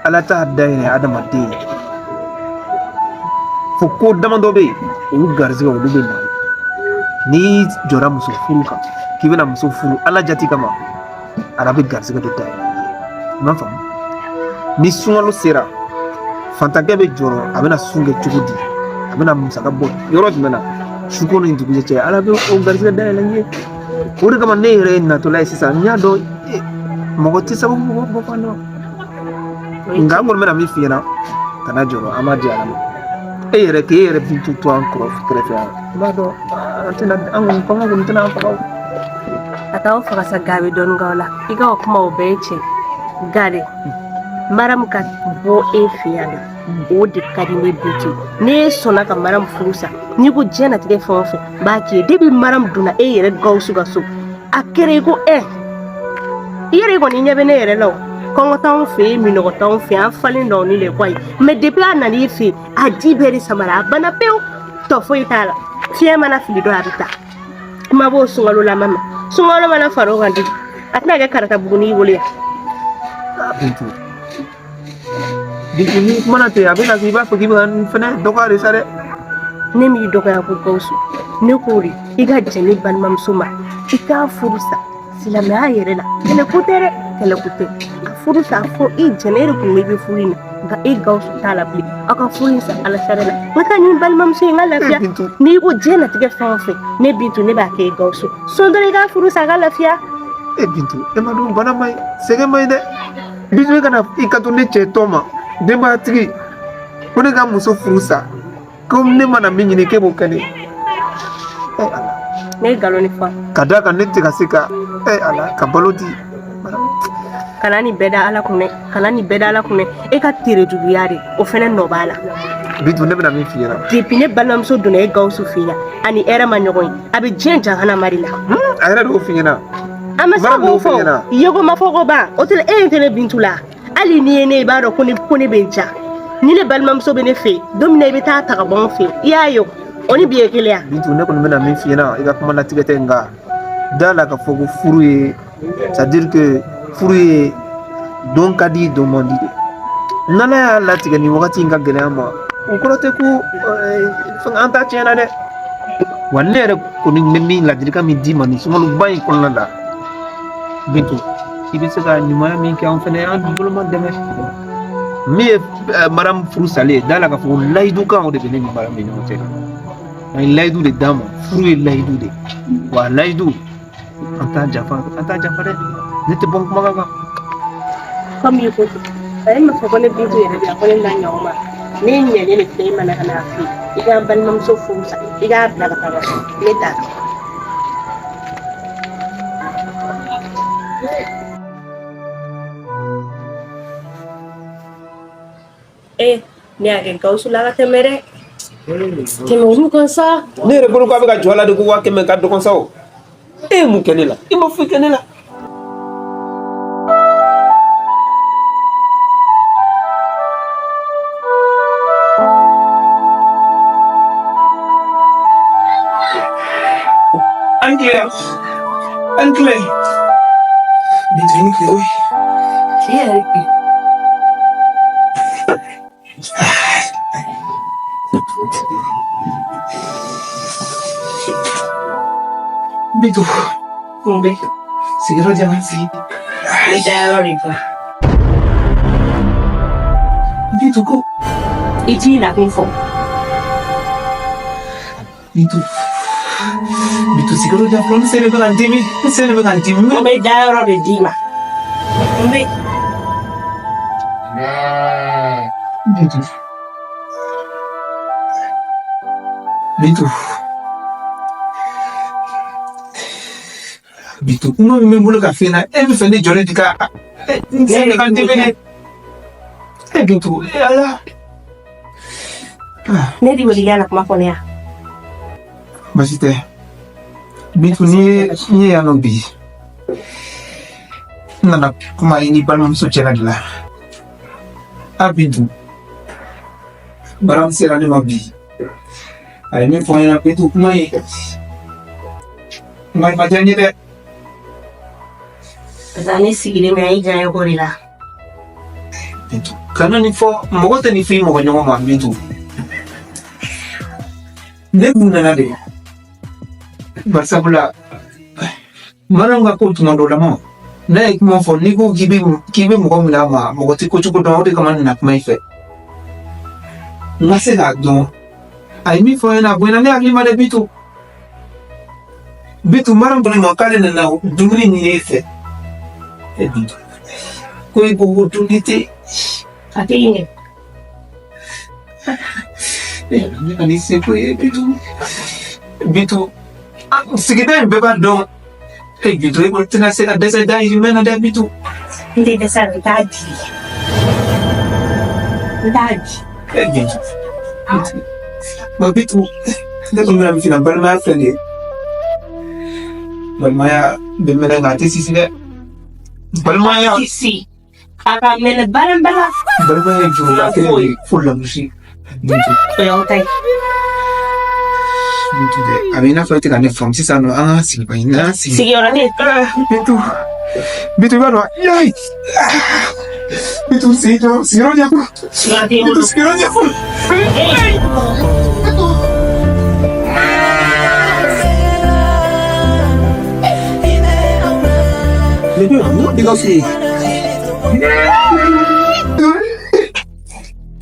Ala t'a dayɛlɛ adamaden ye. Fo ko damadɔ bɛ yen, olu garizigɛ olu bɛ na. N'i jɔra muso furu kan k'i bɛna muso furu Ala jati kama, Ala bɛ garizigɛ dɔ dayɛlɛ i ye. I m'a faamu? Ni sunkalo sera, fantankɛ bɛ jɔrɔ a bɛna sun kɛ cogo di, a bɛna musaka bɔ yɔrɔ jumɛn na. Su ko ni dugujɛ cɛ, Ala bɛ o garizigɛ dayɛlɛ i ye. O de kama ne yɛrɛ ye natɔla ye sisan, n y'a dɔn mɔgɔ tɛ sababu bɔ bɔ fan dɔn. Nka an kɔni bɛna min f'i ɲɛna, kana jɔrɔ, an b'a di Ala ma. E yɛrɛ k'e yɛrɛ Bintu to an kɔrɔ kɛrɛfɛ yan, i b'a dɔn an tɛna, an kɔni kɔngɔ kɔni tɛna an faga o. A t'aw faga sa, nka a bɛ dɔɔnin k'aw la. I ka o kuma o bɛɛ ye tiɲɛ. Nka dɛ, Mariam ka bɔ e fɛ yan dɛ, o de ka di ne Bintu ye. N'e sɔnna ka Mariam furu sa, n'i ko diɲɛnatigɛ fɛn o fɛn, n b'a k'i ye. Depuis Mariam donna e yɛrɛ Gawusu ka so, a kɛra i ko i yɛrɛ kɔni ɲɛ bɛ ne yɛrɛ la o. Kɔngɔ t'anw fɛ yen, minnɔgɔ t'anw fɛ yen, an falen dɔn ni le kɔ ye. Mais depuis a nan'i fɛ yen, a ji bɛɛ de samara, a banna pewu, tɔ foyi t'a la. Fiɲɛ mana fili dɔ a bɛ taa. Kuma b'o sunkalolama ma. Sunkalo mana far'o kan di, a tɛna kɛ karata buguni y'i bolo yan. Bintu, Bintu, ni kumana ten a bɛ na i b'a fɔ k'i bɛ ka n fɛnɛ dɔgɔya de sa dɛ. Ne m'i dɔgɔya ko Gawusu, ne ko de i ka jɛn ne balimamuso ma, i k'a furu sa silamɛya yɛrɛ la. Kɛlɛ ko tɛ dɛ, kɛlɛ ko tɛ. A furu sa fo i jɛn, e de kun bɛ i bɛ furu in na, nka e Gawusu t'a la bilen. Aw ka furu in sa ala sariya la. N ka taa ni balimamuso ye, n ka lafiya. N'i ko diɲɛnatigɛ fɛn o fɛn, ne Bintu, ne b'a kɛ e Gawusu. Sɔn dɔrɔn i k'a furu sa a ka lafiya. E Bintu, e ma dɔn bana man ɲi, sɛgɛn man ɲi dɛ. Bintu, e kana i kanto ne cɛ tɔ ma, denbayatigi, ko ne ka muso furu sa, ko ne mana min ɲini k'e b'o kɛ ne ye. E Ala. Ne ye nkalon de fɔ. Ka d'a kan ne tɛ ka se ka, e Ala, ka balo di. Kana nin bɛɛ da Ala kun dɛ, kana nin bɛɛ da Ala kun dɛ. E ka tere juguya de, o fɛnɛ nɔ b'a la. Bintu, ne bɛna min f'i ɲɛna. Depuis ne balimamuso donna e Gawusu fɛ yen, a ni hɛrɛ ma ɲɔgɔn ye, a bɛ diɲɛ jahanama de la. A yɛrɛ de y'o f'i ɲɛna. A ma se k'o fɔ, yeko ma fɔ ko ban o tɛ. E tɛ ne Bintu la, hali n'i ye ne, i b'a dɔn ko ne bɛ n ja. Ni ne balimamuso bɛ ne fɛ yen don min na, i bɛ taa ta ka bɔ n fɛ yen, i y'a ye o, o ni bi ye kelen ya. Bintu, ne kɔni bɛna min f'i ɲɛna, i ka kuma latigɛ tɛ, nka da la ka fɔ ko furu ye, c'est à dire que furu ye don ka di, don man di de. N'Ala y'a latigɛ nin wagati in ka gɛlɛya ma, o kɔrɔ tɛ ko fɛn an ta tiɲɛna dɛ. Wa ne yɛrɛ kɔni bɛ min ladilikan min d'i ma nin sunkaloba in kɔnɔna la, Bintu, i bɛ se ka ɲumanya min kɛ an fɛnɛ, an bolo ma dɛmɛ min ye Mariam furu salen ye, da la k'a fɔ ko layidu kan o de bɛ ne ni Mariam ni ɲɔgɔn cɛ. An ye layidu de d'a ma, furu ye layidu de, wa layidu an t'a janfa, an t'a janfa dɛ. Ne tɛ bɔ n kumakan kan. Komi i ko ten, a ye ma fɔ ko ne Bintu yɛrɛ de, a ko ne na ɲɔgɔn ma, ne ɲɛlen de filɛ, e mana ka n'a fɛ yen, i k'an balimamuso furu sa, i k'a bila ka taa so, ne t'a dɔn. Ee, ne y'a kɛ Gawusu la ka tɛmɛ dɛ. Tɛmɛ olu kan sa. Ne yɛrɛ bolo k'a bɛ ka jɔ a la de ko 500 000 ka dɔgɔn sa o. E ye mun kɛ ne la? I ma foyi kɛ ne la. An tile, an tile. Bintu, i ni tile koyi. I yɛrɛ kɛ. Bintu. Mun bɛ? Sigiyɔrɔ di yan n sigi. Ne dayɔrɔ de fa. Bintu ko. I t'i nakun fɔ. Bintu. Bintu, sigiyɔrɔ di yan fɔlɔ, n sen de bɛ ka n dimi. N sen de bɛ ka n dimi. N bɛ dayɔrɔ de d'i ma. N bɛ. Bintu. Bintu. Bintu, kuma min bɛ n bolo ka f'i ɲɛna, e bɛ fɛ ne jɔlen de ka n sen bɛ ka n dimi dɛ. E Bintu, e Ala. Ne de wele yala kuma fɔ ne ya. Baasi tɛ. Bintu, n'i ye n ye yan nɔ bi, n nana kuma i ni balimamuso cɛla de la. A Bintu, Mariam sera ne ma bi. A ye min fɔ n ɲɛna, Bintu, kuma in, kuma in ma diya n ye dɛ. Parce que ne sigilen bɛ i diya ko de la. Bintu, kana nin fɔ, mɔgɔ tɛ nin fɔ i mɔgɔ ɲɔgɔn ma, Bintu. Ne kun nana de barisabula Mariam ka ko tuma dɔ la ma, n'a ye kuma fɔ, n'i ko k'i bɛ mɔgɔ minɛ a ma, mɔgɔ tɛ ko cogo dɔn. O de kama n nana kuma i fɛ, n ka se k'a dɔn a ye min fɔ n ɲɛna, a bonyana ne hakili ma dɛ. Bintu, Bintu, Mariam ko ne ma k'ale nana dumuni ɲini e fɛ. E Bintu, ko e ko ko dumuni tɛ. A tɛ yen dɛ. Ne ka nin seko ye, Bintu. Bintu, sigida in bɛɛ b'a dɔn. E Bintu, e kɔni tɛna se ka dɛsɛ dahirimɛ na dɛ, Bintu. N tɛ dɛsɛ, n t'a di. N t'a di. E Bintu. Wa Bintu, ne kɔni bɛna min f'i ɲɛna, balimaya filɛ nin ye. Balimaya bɛ mɛnɛ nka a tɛ sisi dɛ. Balimaya. Sisi. A ka mɛnɛ baara. Balimaya ye juruba kelen de ye fo lagosi. Bintu. O y'aw ta ye. Bintu dɛ, a bɛ i n'a fɔ e tɛ ka ne faamu sisan nɔ, an ka sigi ba in, n'an sigi. Sigiyɔrɔ tɛ yen. Bintu, Bintu i b'a dɔn, yayi. Bintu sigi jɔ, sigiyɔrɔ di yan. Sigiyɔrɔ tɛ yen. Bintu sigiyɔrɔ di yan. Bintu.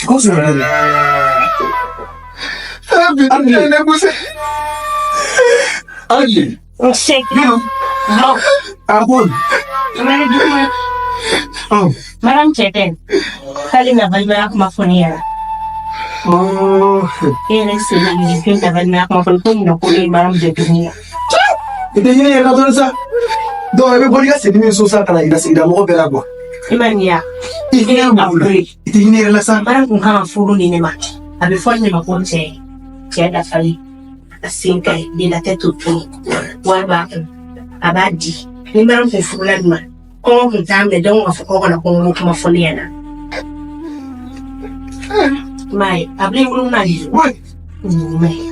Gawusu yɛrɛ de. Bintu ne poussé. Ayi. Nse. Non. A ko. Madame cɛ tɛ. K'ale na balimaya kuma fɔ ne ɲɛna. E yɛrɛ sen na nin fɛn na balimaya kuma fɔ ne ko mun na ko ne ye Mariam jɛ dumuni na. I tɛ hinɛ yɛrɛ la dɔɔni sa. Donc i bɛ bɔ n'i ka sendimi ye so sa ka na yira sigida mɔgɔ bɛɛ la quoi. I ma nin ya. I hinɛ b'u la. I tɛ hinɛ yɛrɛ la sa. Mariam kun kan ka furu nin ne ma. A bɛ fɔ ne ma ko cɛ cɛ dafalen. A sen ka ɲi de la tête au pied. Wari b'a kun. A b'a di. Ni Mariam kun furula nin ma. Kɔngɔ kun t'a minɛ donc ka fɔ k'aw kana kɔngɔ kuma fɔ ne ɲɛna. I m'a ye a bɛ wolo n'a ye. Ɲuman ye.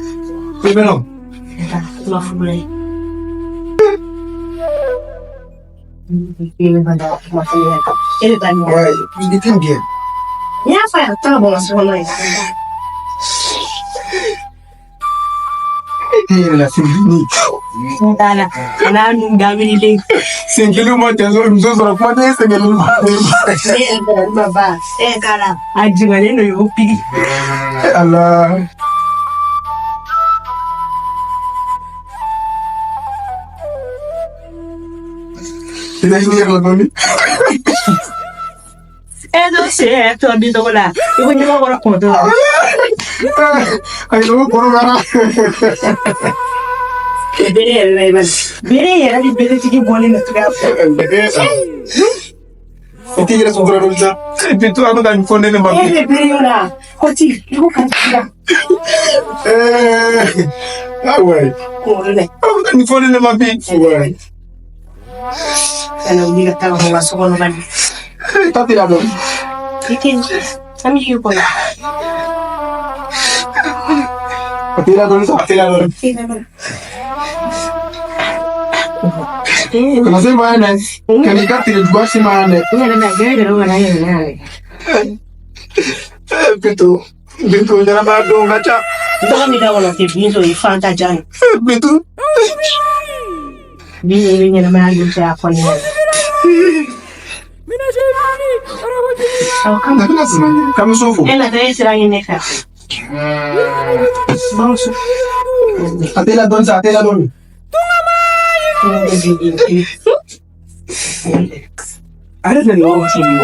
I bɛ nɔ. Kuma furu la ye. E bɛ taa nin Ouais, il t'aime bien. N y'a fɔ a ye a tɛ ka bɔ n ka so kɔnɔ yen. E yɛrɛ la sen ni. N t'a la a n'a nun dabirilen. Sen kelen ma cɛ sɔrɔ muso sɔrɔ kuma tɛ e sen kelen ma. Ne yɛrɛ bɛ ma ba e k'a la a jigalen don y'o pigi. Ala. I tɛ hinɛ yɛrɛ la dɔɔni. E t'o sen yɛrɛ tɔ bin tɔgɔ la i ko ɲɛma bɔra kɔntɔ la. Ayi o kɔrɔbayara. Bere yɛrɛ la i b'a bere yɛrɛ ni beretigi bɔlen don cogoya fɛ. I tɛ yɛrɛ sɔrɔ dɔɔni sa. Bintu a bɛ ka nin fɔ ne de ma E bi. bɛ bere yɔrɔ la kɔti i ko ka ci la. Ah ouais. Kunkolo dɛ. A bɛ ka nin fɔ ne de ma bi. Ouais. Kana wuli ka taa ka bɔ n ka so kɔnɔ bani. Ta tɛ la dɔɔni. I tɛ an bɛ k'i kɔnɔ. A tɛ la dɔɔni sa, a tɛ la dɔɔni. Kana se ma yan dɛ. Kana i ka tere juguya se ma yan dɛ. N yɛrɛ la bɛɛ yɛrɛ kana yɛrɛ n'a ye. Bintu, Bintu ɲɛnamaya don ka ca. N tɔgɔ min da kɔnɔ tɛ Bintu ye Fanta Jan ye. Bintu. Bintu bɛ ɲɛnamaya don cɛ a fɔ ne ɲɛna. Awɔ kan. K'an bɛ so fo. E natɔ e sira ɲini ne fɛ. Bamuso. A tɛ la dɔɔni sa, a tɛ la dɔɔni. A yɛrɛ tɛ nin yɔrɔ ci min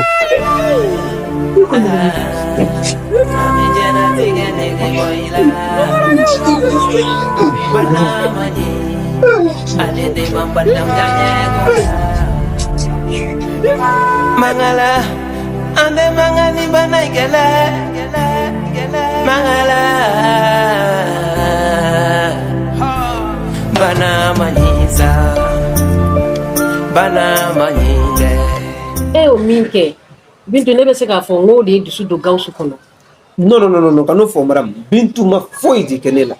Mangala, ande mangani bana igele, mangala, bana manyiza, bana manyinde. E y'o min kɛ Bintu ne bɛ se k'a fɔ n k'o de ye dusu don Gawusu kɔnɔ. Non non non non kan'o fɔ madame Bintu ma foyi de kɛ ne la.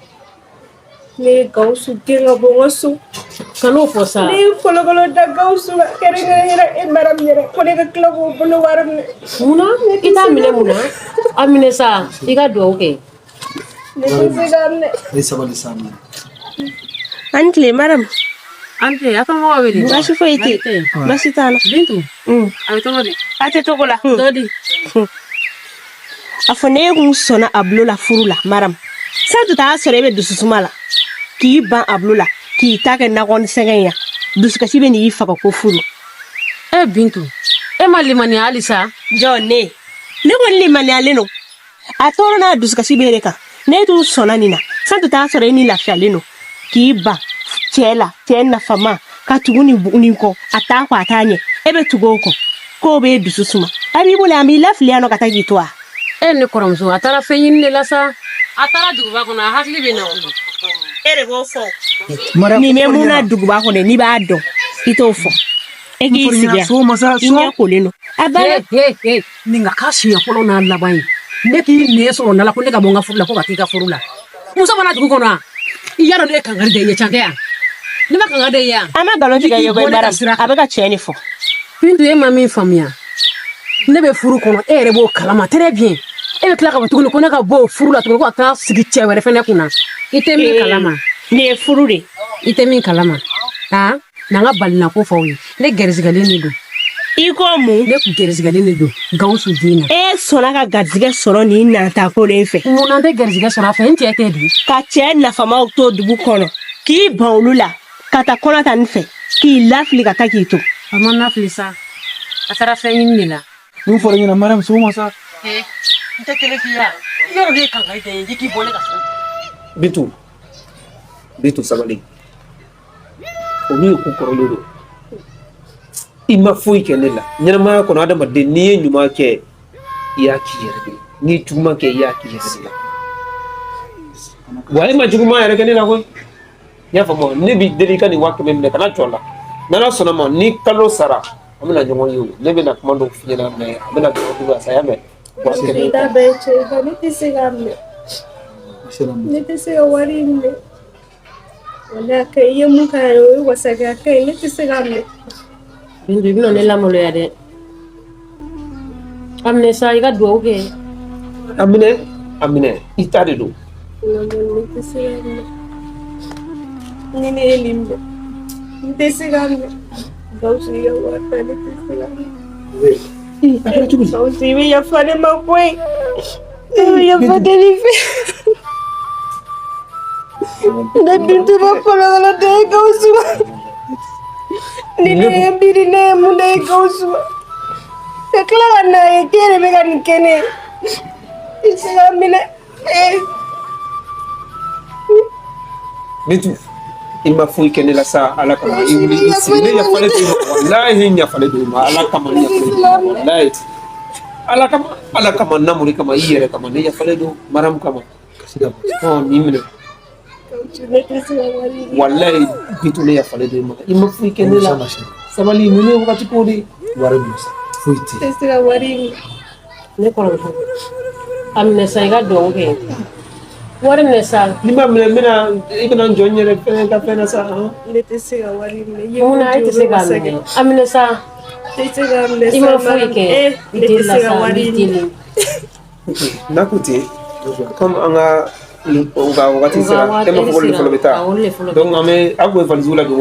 Ne ye Gawusu gɛn ka bɔ n ka so. Kan'o fɔ sa. Ne ye kɔlɔkɔlɔ da Gawusu la kɛrɛnkɛrɛnnenya e Mariam yɛrɛ ko ne ka tila k'o bolo wari minɛ. Munna i t'a minɛ mun na a minɛ sa i ka dugawu kɛ. Ne tɛ se k'a minɛ. E sabali sa minɛ. An tile Mariam. An tile a somɔgɔw bɛ di? Baasi foyi tɛ yen. Baasi t'an na. Bintu. A bɛ cogo di? A tɛ cogo la. Dɔ di. A fɔ ne kun sɔnna a bulo la furu la Mariam. San tun t'a sɔrɔ e bɛ dususuma la k'i ban a bulo la k'i ta kɛ nakɔ sɛgɛn ya dusukasi bɛ n'i faga ko furu. E Bintu e ma limaniya halisa. Jɔn ne ne kɔni limaniyalen don a tɔɔrɔ n'a dusukasi bɛ e de kan ne tun sɔnna nin na san tun t'a sɔrɔ e ni lafiyalen don k'i ban cɛ la cɛ nafama ka tugu nin nin kɔ a t'a kɔ a t'a ɲɛ e bɛ tugu o kɔ k'o b'e dusu suma a b'i bolo an b'i lafili yan nɔ ka taa k'i to a. E ne kɔrɔmuso a taara fɛn ɲini de la sa a taara duguba kɔnɔ a hakili bɛ na o. E de b'o fɔ. Nin bɛ mun na duguba kɔnɔ n'i b'a dɔn i t'o fɔ E k'i sigi yan. I ɲɛ kolen don. A banna. Nin ka k'a siɲɛ fɔlɔ n'a laban ye. Ne k'i nɛn sɔrɔ na la ko ne ka bɔ n ka furu la ko ka t'i ka furu la. Muso mana dugu kɔnɔ wa? I y'a dɔn ne ye kankari da i ye can tɛ yan? Ne ma kankari da i ye yan? A ma nkalon tigɛ i ye koyi Mariam. A bɛ ka tiɲɛ de fɔ. Bintu e ma min faamuya. Ne bɛ furu kɔnɔ e yɛrɛ b'o kalama très bien. E bɛ tila ka bɔ tuguni ko ne ka bɔ o furu la tuguni ko ka taa sigi cɛ wɛrɛ fɛnɛ kunna. I tɛ min kalama. Nin ye furu de. I tɛ min kalama. Aa na n ka balinako fɔ aw ye. Ne gɛrisigɛlen de don. I ko mun? Ne kun gɛrisigɛlen de don Gawusu den na. E sɔnna ka garijɛgɛ sɔrɔ nin nantako in fɛ. Mun na n tɛ garijɛgɛ sɔrɔ a fɛ n cɛ tɛ di. Ka cɛ nafamaw to dugu kɔnɔ k'i ban olu la ka taa kɔnɔ ta nin fɛ k'i lafili ka taa k'i to. A ma lafili sa. A taara fɛn ɲini de la. Mun fɔra ɲɛna Mariam sɔgɔma sa. N tɛ kelen f'i ye i y'a dɔn ne ye kankari da i ye k'i bɔ ne ka so. Bintu, Bintu sabali. Olu ye ko kɔrɔlen don. I ma foyi kɛ ne la. Ɲɛnamaya kɔnɔ adamaden n'i ye ɲuman kɛ i y'a k'i yɛrɛ de ye. N'i ye juguman kɛ i y'a k'i yɛrɛ de la. Wa e ma juguman yɛrɛ kɛ ne la koyi. I y'a faamu wa? Ne b'i deli i ka nin 500 000 minɛ kana jɔ a la. N'Ala sɔnna ma ni kalo sara an bɛna ɲɔgɔn ye o. Ne bɛna kuma dɔw f'i ɲɛna mais a bɛna jɔ la sa y'a mɛn. 500 000. I t'a bɛɛ ye cɛ ye, ne tɛ se k'a minɛ. Ne tɛ se ka wari in minɛ. Walahi a ka ɲi, i ye mun k'a ye o ye wasa kɛ, a ka ɲi, ne tɛ se k'a minɛ. Bintu i bɛna ne lamaloya dɛ. A minɛ sa i ka dugawu kɛ. A minɛ, a minɛ, i ta de don. Ne tɛ se k'a minɛ. Ni ne ye nin minɛ, n tɛ se k'a minɛ. Gawusu i ka wari ta, ne tɛ se k'a minɛ. A kɛra cogo di? Gawusu i bɛ yafa ne ma koyi. Ne bɛ yafa deli i fɛ. Ne Bintu ma kɔlɔlɔ de ye Gawusu ma. Ni ne ye miiri ne ye mun de ye Gawusu ma. Ka tila ka n'a ye k'e de bɛ ka nin kɛ ne ye. I tɛ se k'a minɛ. Bintu, i ma foyi kɛ ne la sa Ala kama. I wuli i sigi ne yafalen don i ma walahi n yafalen don i ma Ala kama n yafalen don i ma walahi. Ala kama Ala kama Namori kama i yɛrɛ kama ne yafalen don Mariam kama. Ɔ nin minɛ. Ne tɛ se ka wari in minɛ. Walahi Bintu ne yafalen don i ma. I ma foyi kɛ ne la. Sabali ninnu ye wagati ko de ye. Wari minɛ sa foyi tɛ Ne tɛ se ka wari in minɛ. Ne kɔrɔmuso a minɛ sa i ka dugawu kɛ. Wari minɛ sa. N'i ma minɛ n bɛna i bɛna n jɔ n yɛrɛ fɛn ka fɛn na sa. Ne tɛ se ka wari in minɛ. I ye Mun mun na e di tɛ o se bɛ k'a wasa minɛ? kɛ. A minɛ sa. Ne tɛ se k'a minɛ I sa ma foyi Mariam. kɛ. I Ne tɛ deli la se ka sa n wari b'i in minɛ. deli. N'a ko ten comme an ka u ka wagati U ka sera wagati e ma fɔ ko olu de fɔlɔ bɛ taa sera. Awɔ, olu de fɔlɔ bɛ donc an bɛ aw kun ye valise ladon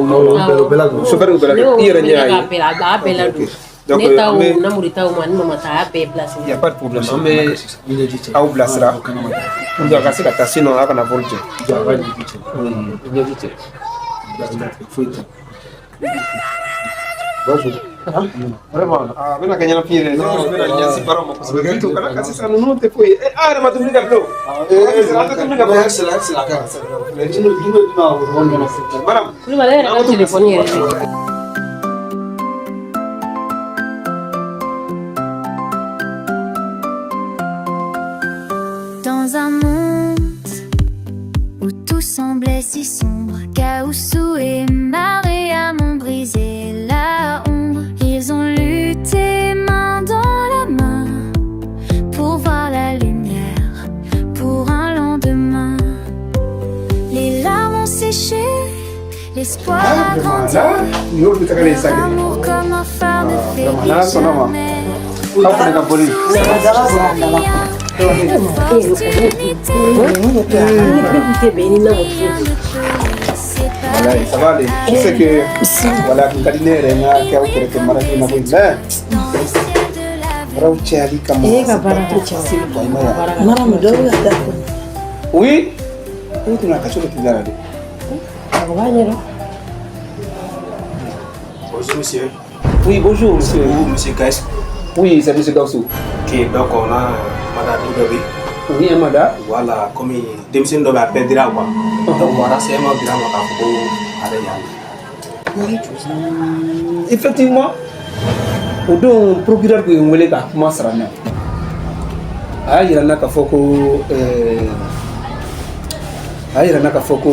Bɛɛ ladon. chauffeur bɛɛ ladon i yɛrɛ ɲɛ y'a ye Ne a bɛɛ ladon. Donc, Ne taw an bɛ Namori taw ma ni mama ta a y'a bɛɛ place. y a pas de problème an bɛ aw bilasira pour que a ka se ka taa sinon a kana vol jɛ. Ɲɛji cɛ. Foyi tɛ. Vraiment a bɛna kɛ ɲɛnafin yɛrɛ ne kɔni bɛna ɲɛsin baaraw ma kosɛbɛ Bintu kana kasi sa ninnu tɛ foyi ye a yɛrɛ ma dumuni kɛ bilen o. An tɛ dumuni kɛ fɔlɔ. Madame. Kulubali e yɛrɛ ka telefɔni yɛrɛ fɛ. Dans un monde où tout semblait si sombre, Gaoussou et Mariam ont brisé la ombre. Ils ont lutté main dans la main pour voir la lumière, pour un lendemain. Les larmes ont séché, l'espoir a grandi. Nin y'olu bɛ taga de sa Leur kɛ. amour comme un phare ne faiblit N'Ala sɔnna ma. jamais. Aw fana ka boli. Force d'unité, Ne kun tɛ bɛn i ni Namori. rien ne peut les séparer. Voilà, ça va aller. Tu sais que voilà, kun ka di ne yɛrɛ ye n ka kɛ aw kɛrɛfɛ mara in na koyi mais Dans le ciel de la vie. baaraw cayali kama E ka c'est pas baara ka trop ca. facile quoi i m'a ye wa. Mariam dɔ bɛ ka taa kɔnɔ. Oui. I tun ka so bɛ teliya la dɛ. A b'a ɲɛdɔn. Bonjour monsieur. Oui, bonjour monsieur. Vous, monsieur Gaïs. Oui, c'est monsieur Gaussou. Ok, donc on a mandat dɔ bɛ yen. Oui, un mandat. Voilà, comme denmisɛnnin dɔ bɛ a perdira quoi. Donc renseignement dira ma k'a fɔ ko a bɛ yan. Effectivement, o don procureur kun ye n wele ka kuma sara n na. A y'a yira n na k'a fɔ ko a y'a yira n na k'a fɔ ko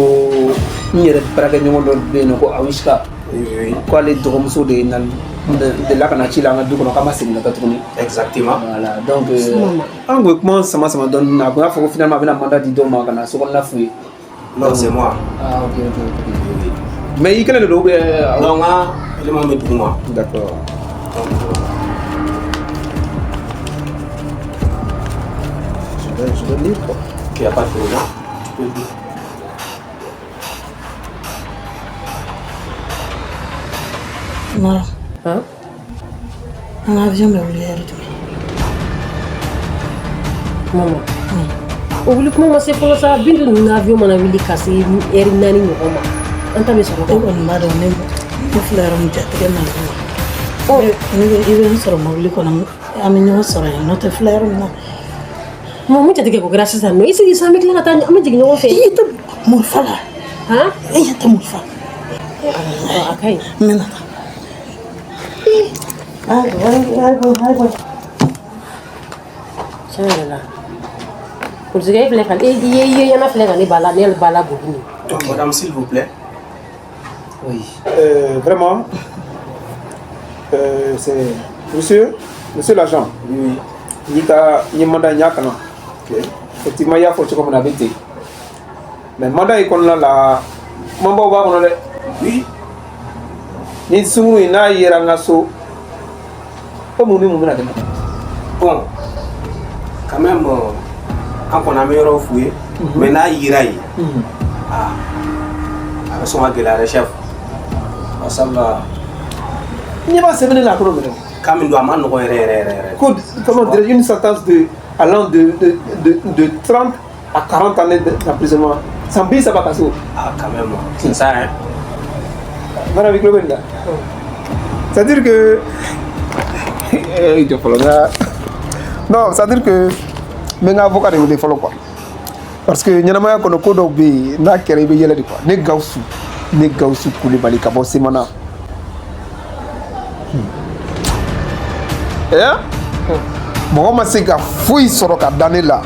n yɛrɛ baarakɛɲɔgɔn dɔ bɛ yen nɔ ko Awishka. Oui, oui, oui. Ko ale dɔgɔmuso de ye na Delila ka na ci la an ka du kɔnɔ k'a ma segin ka taa tuguni. Exactement. Voilà, donc an kun ye kuma sama sama dɔɔni, a kun y'a fɔ ko finalement a bɛna mandat di dɔw ma ka na sokɔnɔna f'u ye. Non, c'est moi. Ah, ok. Mais i kelen de don ou bien? Non, n ka élément bɛ dugu ma. D'accord. Je vais lire quoi. Il n'y a pas de problème. Tu peux lire. Mara. An ka avion bɛ wuli heure jumɛn? Mama, o wuli kuma ma se fɔlɔ sa. Bintu ninnu avion mana wuli ka se heure 4 ɲɔgɔn ma, an ta bɛ sɔrɔ. E kɔni b'a dɔn, ne filɛ yɔrɔ min, jatigɛ man di ne. I bɛ n sɔrɔ mobili kɔnɔ, an bɛ ɲɔgɔn sɔrɔ yen, n'o tɛ filɛ yɔrɔ min na. Mama, mun jatigɛ ko kɛra sisan nɔ? I sigi sisan, an bɛ tila ka taa, an bɛ jigin ɲɔgɔn fɛ. I tɛ morifa la? Han? E ɲɛ tɛ morifa? A ka ɲi. N bɛ na taa. Tiɲɛ yɛrɛ la, polisikɛ, e filɛ ka e i ye ɲɛna filɛ ka ne ba la, ne ba la boli nin. Donc, madame, s'il vous plaît. Oui. Vraiment, c'est monsieur l'agent. Oui. N'i ka n ye mandat n y'a kalan. Effectivement, i y'a fɔ cogo min na, a bɛ ten. Mais mandat in kɔnɔna la, kumabaw b'a kɔnɔ dɛ. Oui. Ni sunkuru in n'a yera n ka so, ko mun ni mun bɛna kɛ ne la? Bon, quand même, an kɔni an bɛ yɔrɔ f'u ye, mais n'a yera yen, ah, a bɛ sɔn ka gɛlɛya dɛ, chef. Sabula N ɲɛ b'a sɛbɛnnen la a kɔnɔ minɛ. Cas min don, a ma nɔgɔn yɛrɛ yɛrɛ yɛrɛ yɛrɛ. Ko, comment dirais, une sentence de allant de 30 à 40 années d'emprisonnement. San 30 kaso. Ah, quand même, c'est ça, hein. Madame, i tulo bɛ nin na? C'est-à-dire que jɔ fɔlɔ n ka, non, c'est-à-dire que n bɛ n ka avocat de wele fɔlɔ quoi. Parce que ɲɛnamaya kɔnɔ, ko dɔw bɛ yen, n'a kɛra i bɛ yɛlɛ de quoi. Ne Gawusu Kulibali ka bɔ Semana. Eh? Mɔgɔ ma se ka foyi sɔrɔ ka da ne la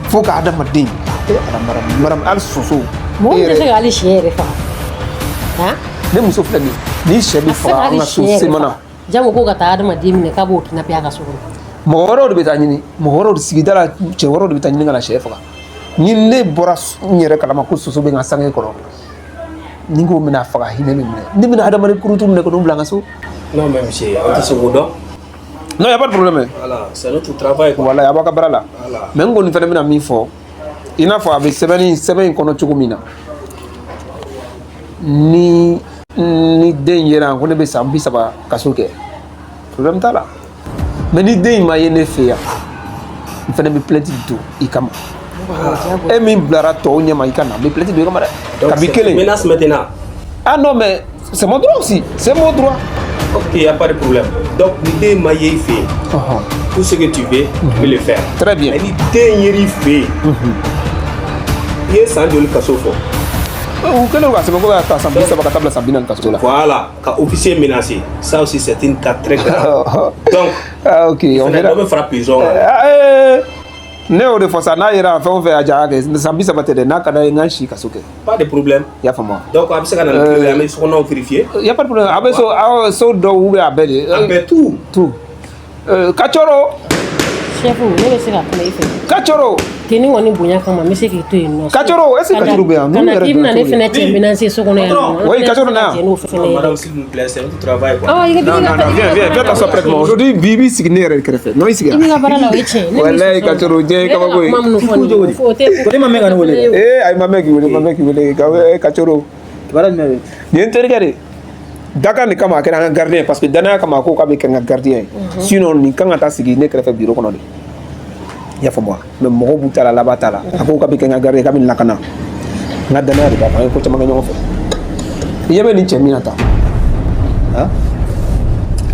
fo ka adamaden. Eh, Ala, madame, hali soso. Mɔgɔ E min tɛ yɛrɛ se ka hali sɛ yɛrɛ faga, han? Ne muso filɛ nin ye, ni sɛ bɛ A tɛ se ka faga an hali ka so sɛ yɛrɛ Semana. faga, jango ko ka taa adamaden minɛ k'a b'o kidnapper a ka so kɔnɔ. Mɔgɔ wɛrɛw de bɛ taa ɲini, mɔgɔ wɛrɛw de sigida la, cɛ wɛrɛw de bɛ taa ɲini ka na sɛ faga. Ni ne bɔra n yɛrɛ kalama ko soso bɛ n ka sange kɔrɔ, ni n ko n bɛna faga, hinɛ bɛ minɛ ne bɛna adamaden kurutu minɛ ka n'o bila n ka so. Non, mais monsieur, an tɛ se k'o dɔn. Non, y a pas de problème. Voilà, c'est notre travail, quoi. Voilà, a b'aw ka baara la. Voilà. Mais n kɔni fɛnɛ bɛna min fɔ, i n'a fɔ a bɛ sɛbɛnni sɛbɛn in kɔnɔ cogo min na, ni den yera ko ne bɛ san 30 kaso kɛ, problème t'a la. Mais ni den in ma ye ne fɛ yan, n fɛnɛ bɛ plainte don i kama. E min bilara tɔw ɲɛma i ka na, n bɛ plainte don i kama dɛ. Donc, Kabi c'est kelen. une menace maintenant. Ah non, mais c'est mon droit aussi, c'est mon droit. Ok, il n'y a pas de problème. Donc, ni den ma ye i fɛ yen, tout ce que tu veux, tu peux le faire. Très bien. Mais ni den yer'i fɛ yen, i ye san joli kaso fɔ? U kɛlen don ka sɛbɛn ko ka taa san 30 ka taa bila san 40 kaso la. Voilà, ka officier menacé. Ça aussi, c'est une cas très grave. Donc, ah, ok, on verra. Dɔ bɛ fara prison kan. Ah, eh, ne y'o de fɔ sa, n'a yera fɛn o fɛn, a ja kɛ san 30 tɛ dɛ, n'a ka d'a ye, n ka n si kaso kɛ. Pas de problème. I y'a faamu wa? Donc, a bɛ se ka na ni tile ye, an bɛ sokɔnɔw vérifier. Y a pas de problème. A bɛ so, aw so dɔw ou bien a bɛɛ de? A bɛɛ, tout. Tout. Kacoro. Chef, ne bɛ se ka kuma i fɛ? Kacoro. Tenue kɔni bonya kama, n bɛ se k'i to yen nɔ. Kacoro, est-ce que Kacoro bɛ yan? Ka Ninnu na yɛrɛ k'i bɛna donna ne cogo di? fɛnɛ cɛ menacer so kɔnɔ yan nɔ. Oui, Kacoro na yan. Jɛ n'o fɛnɛ ye. Madame, s'il vous plaît, c'est notre travail, quoi. Ah, i ka Non, non, non, viens, viens, viens t'asseoir près de moi. Aujourd'hui, Bibi sigi ne yɛrɛ kɛrɛfɛ. Non, i sigi I yan. b'i ka baara la, o ye tiɲɛ ye. Ne b'i Walayi, sɔsɔ. Kacoro, diɲɛ ye Ne bɛ ka kabako ye. kuma minnu fɔ nin ye, o tɛ. Ne ma mɛn ka ne wele. Eh, ayi, ma mɛn k'i wele, ma mɛn k'i wele. Kacoro. Kibaruya jumɛn bɛ? Nin ye n terikɛ de ye. Dakan de kama a kɛra an ka gardien ye, parce que danaya kama a ko k'a bɛ kɛ n ka gardien ye. Sinon nin kan ka taa sigi ne kɛrɛfɛ bureau kɔnɔ de. I y'a faamu wa? Mais mɔgɔw b'u ta la, laban t'a la. A ko k'a bɛ kɛ n ka gardien ye, k'a bɛ nin lakana. N ka danaya de b'a kan, an ye ko caman kɛ ɲɔgɔn fɛ. I ɲɛ bɛ nin cɛ min na tan. Han?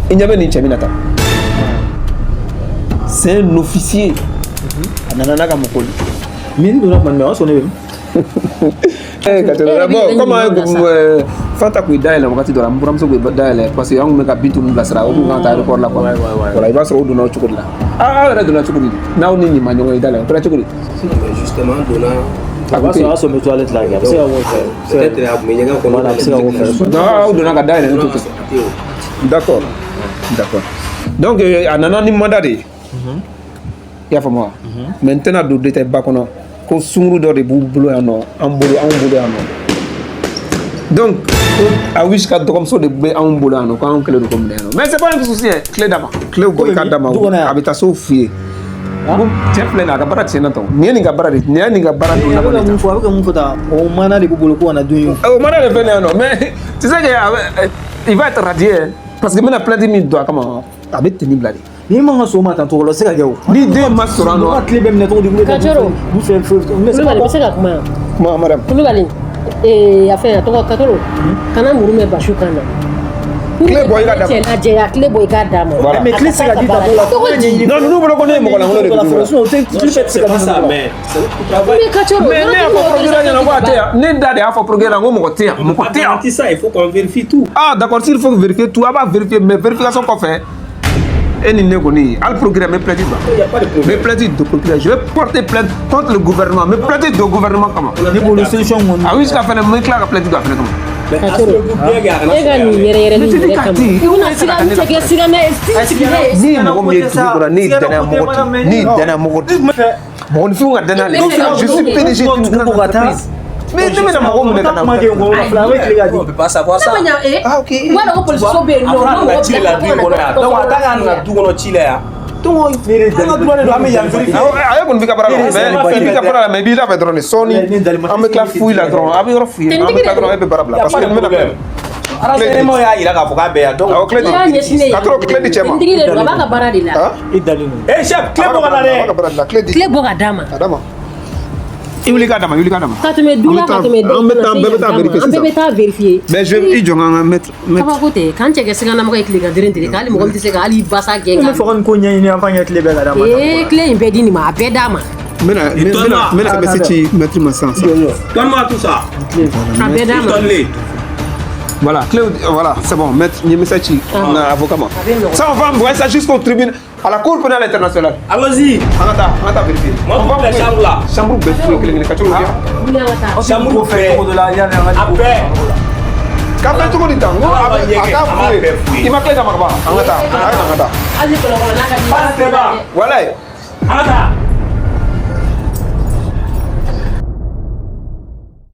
I ɲɛ bɛ nin cɛ min na tan. C'est un officier. A nana n'a ka mɔgɔw ye. Min donna tuma min, o y'a sɔrɔ ne bɛ min? Eh, ka tɛmɛ. Bon, comme an ye Fanta kun ye dayɛlɛ wagati dɔ la, n buramuso kun ye dayɛlɛ parce que an kun bɛ ka Bintu ninnu bilasira, o kun kan ka taa aéroport la quoi. Voilà, i b'a sɔrɔ o donna o cogo de la. Ah, aw yɛrɛ donna cogo di? N'aw ni nin ma ɲɔgɔn ye da la, o kɛra cogo di? Justement, donna. A b'a sɔrɔ, o y'a sɔrɔ n bɛ toilette la kɛ, a bɛ se ka k'o fɛ. Peut-être a kun bɛ ɲɛgɛn kɔnɔ. Voilà, a bɛ se ka k'o fɛ. Non, aw donna ka dayɛlɛ ne to ten. D'accord, d'accord. Donc a nana ni mandat de ye. I y'a faamu wa? Mais n tɛna don détail ba kɔnɔ, ko sunkuru dɔ de b'u bolo yan nɔ, an bolo, anw bolo yan nɔ. Donc ko Awish ka dɔgɔmuso de bɛ anw bolo yan nɔ, ko anw kɛlen don k'o minɛ yan nɔ. Mais c'est pas un souci hein. Clé d'a ma, clé bɔ i k'a d'a ma, a bɛ taa so f'u ye. Ko cɛ filɛ nin ye, a ka baara tiɲɛna tɔ. Nin ye nin ka baara de, nin ye nin ka baara don. A bɛ ka mun fɔ, a bɛ ka mun fɔ tan, o mana de b'u bolo ko ka na dun yen. O mana de fɛn nin yan nɔ, mais tu sais que a bɛ, il va être radié hein, parce que n bɛna plainte min don a kama, a bɛ tenue bila de. N'i man ka so ma tan cogo la, o tɛ se ka kɛ o. Ni den ma sɔrɔ a nɔ. Mɔgɔ ka tile bɛɛ minɛ cogo di? Kacoro. Kulubali bɛ se ka kuma yan. Kuma, madame. Kulubali, a fɛn, a tɔgɔ Katoro, kana muru mɛn basiw kan na. Clé bɔ i ka d'a ma. Cɛ lajɛya, clé bɔ i k'a d'a ma. Voilà. Mais clé tɛ se ka di ta la. Cogo di? Non, ninnu bolo ko ne ye mɔgɔ lankolon de bɛ dugu la. Sinon, o tɛ clé bɛɛ tɛ se C'est ka pas di ça, mɔgɔ ma. mais c'est notre travail. Mais Kacoro, Mais ne y'a fɔ procureur ɲɛna ko a tɛ yan. Ne da de y'a fɔ procureur ko mɔgɔ tɛ yan, mɔgɔ tɛ yan. Garantir ça, il faut qu'on vérifie tout. Ah d'accord, s'il faut vérifier tout, a b'a vérifier, mais vérification kɔfɛ, e ni ne kɔni, hali procureur n bɛ plainte don. Il n'y a pas de N bɛ problème. plainte don procureur, je vais porter plainte contre le gouvernement, n bɛ plainte don gouvernement kama. Ne bolo solution kɔni. A jusqu'à fɛnɛ, n bɛ tila ka plainte don a fɛnɛ kama. Mais Kacoro, assurez-vous bien qu'il y a rien e ka nin yɛrɛ yɛrɛ ni yɛrɛ kama. I bɛna siga n cɛ kɛ siga n'a ye sigilen ye. Ni mɔgɔ min ye dugu kɔnɔ, ne ye danaya mɔgɔ de, ne ye danaya mɔgɔ de. Mɔgɔninfinw ka danaya de. Je suis PDG d'une grande entreprise. Mais ne bɛna mɔgɔ minɛ ka na. Kuma kɛ nkɔrɔ fila, a bɛ tile ka di. On peut pas savoir ça. Ah ok. Wala ko polisiso bɛ yen nɔ, A fɔra a n'o nana mɔgɔ ci bila la ka du in kɔnɔ yan. Donc a t'a k'a nana du kɔnɔ ci la yan. Donc ne de An ka droit de don, an bɛ yan vérifier. A ye kɔni b'i ka baara la, mais i b'i ka baara la, mais i b'i labɛn dɔrɔn de. Sɔɔni an bɛ tila foyi la dɔrɔn, a bɛ yɔrɔ f'u ye, an bɛ tila dɔrɔn, e bɛ baara bila parce que n bɛna problème. Renseignement y'a yira k'a fɔ k'a bɛ yan. Donc Awɔ, clé I y'a ɲɛsin ne di. ye. Ka to clé di cɛ ma. Tenitigi de don, a b'a ka baara de la. Ah? I dalen don. Eh chef, clé bɔ ka na A b'a ka dɛ. baara de la, clé di. Clé bɔ ka d'a ma. A d'a ma. I wuli k'a d'a ma, i wuli k'a d'a ma. Ka tɛmɛ du la, ka tɛmɛ An bɛ taa, bɛɛ bɛ taa vérifier an bɛɛ bɛ sisan. taa vérifier. Mais je i jɔ n ka maître, maître. Kabako tɛ k'an cɛ kɛ siganamɔgɔ ye tilegan deren tere, k'ale mɔgɔ min tɛ se ka hali basa gɛn Ne ka bɛ fɛ ka nin ko ɲɛɲini, an f'an kɛ tile bɛɛ ka d'a ma. Ee, clé in bɛɛ di nin ma, a bɛɛ d'a ma. N bɛna message ci maître ma sisan. Donne-moi tout ça. A bɛɛ d'a ma. Donne-les. Voilà, clé, voilà, c'est bon, maître, n ye message ci n ka avocat ma. Ça, on va envoyer ça jusqu'au tribunal, à la Cour pénale internationale. Allons-y. An ka taa vérifier. Moi, On va toutes les fouiller. chambres là. Chambre bɛɛ fouiller kelen kelen ka cogo di? Wuli an ka taa. Chambre Ko fɛ cogo dɔ la, yanni an ka A bɛɛ. K'a fɛ cogo di tan? N ko a bɛ a k'a An b'a fouiller. bɛɛ fouiller. I ma clé d'a ma ka ban. An ka taa, a ye na an ka taa. Hali kɔlɔkɔlɔ n'a ka di. Passe débat. Walayi. An ka taa.